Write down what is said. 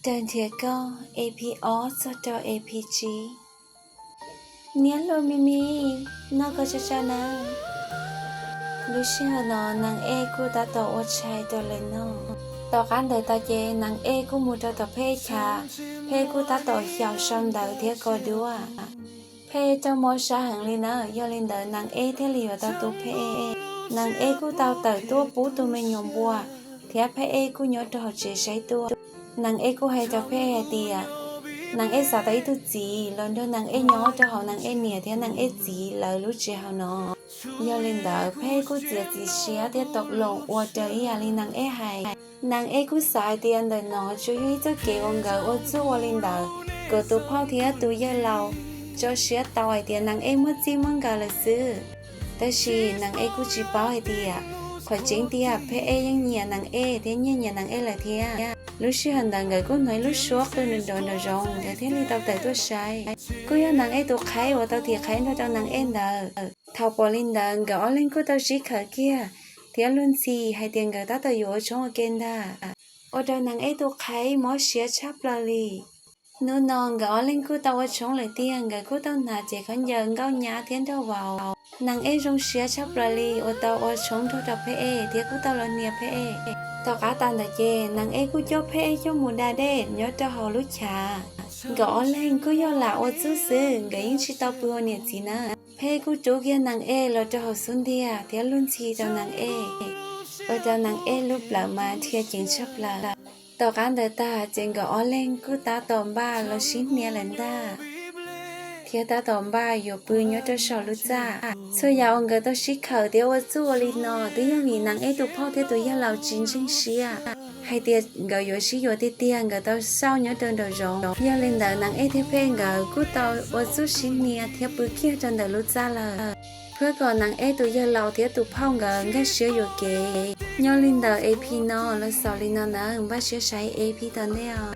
Raws nrhiav koj, E P ob txog rau E P tsib. Niam hluas Mim Mim, noj koj tsa tsa nawb. Lub sij hawm no Nees Ej kuj tab tom ua tshais rau lawv noj. Tom qab ntawd tas ces Nees Ej kuj mus rau tom Phej Ej chav, Phej Ej kuj tab tom xyaum sau ntawv thiab kos duab. Phej Ej raug mob sab heev li na, yog li ntawd Nees Ej thiaj li yuav tau tu Phej Ej. Nees Ej kuj tau tawm tuaj pub tus me nyuam npua, thiab Phej Ej kuj nyob rau hauv tsev saib tuaj. Nees Ej kuj hais rau Phej Ej hais tias Nees Ej xav tau ib tug txiv los nrog Nees Ej nyob rau hauv Nees Ej niam thiab Nees Ej txiv lawv lub tsev hauv no. Yog li ntawd Phej Ej kuj txiav txim siab thiab tau loos ua raws ib yam li Nees Ej hais. Nees Ej kuj xav hais tias ntawm no tsuas yog ib txoj kev uas nkawd ua txuj ua li ntawd kom tus phauj thiab tus yawg laus tso siab tau hais tias Nees Ej muaj txij muaj nkawm lawm xwb. Tab sis Nees Ej kuj tsis paub hais tias qhov tseeb tiag Phej Ej yeej nyiam Nees Ej thiab nyiam nyiam Nees Ej lawm thiab. Lub sij hawm ntawd nkawd kuj hnov ib lub suab qw nrov nrov nraum zoov, nkawd thiaj li tau tawm tuaj saib. Kuj yog Nees Ej tus qhaib uas tau thim qhaib nrog rau Nees Ej ntawd. Thaum pom li ntawd nkawd ob leeg kuj tau sib khawm kiag thiab luag ntxhi hais tias nkawd tab tom yuav ua tshoob ua ke ntag, ua rau Nees Ej tus qhaib mob siab tshaj plaws li. Hnub no nkawd ob leeg kuj tau ua tshoob lawm tiag, nkawd kuj tau hnav cev khaub ncaws nkauj nyab thiab nraug vauv. Nees Ej zoo siab tshaj plaws li uas tau ua tshoob nrog rau Phej Ej thiab kuj tau los hnia Phej Ej. Tom qab tas ntawd ces Nees Ej kuj coj Phej Ej coj mus da dej nyob rau hauv lub chav. Nkawd ob leeg kuj yog lam ua txuj xwb, nkawd yeej tsis tau pw ua niam txiv na. Phej Ej kuj rub kiag Nees Ej los rau hauv xub ntiag thiab luag ntxhi rau Nees Ej, ua rau Nees Ej lub plawv mas dhia ceev tshaj plaws. Tom qab ntawd tag ces nkawd ob leeg kuj tab tom npaj los sib hnia lawm ntag, thiab tab tom npaj yuav pw nyob rau saum lub txaj. Txhua yam uas nkawd tau sib khawm thiab ua txuj ua li no twb yog vim Nees Ej tus phauj thiab tus yawg laus tsis ntseeg siab hais tias nkawd yuav sib yuav tiag tiag, nkawd tau xauj nyob rau nraum zoov. Yog li ntawd Nees Ej thiab Phej Ej nkawd kuj tau ua txuj sib hnia thiab pw kiag rau ntawm lub txaj lawm, thiab kom Nees Ej tus yawg laus thiab tus phauj nkawd nkag siab yuam kev. Nyob li ntawm E P no los xaus li no nawb, npaj siab saib E P tom ntej os.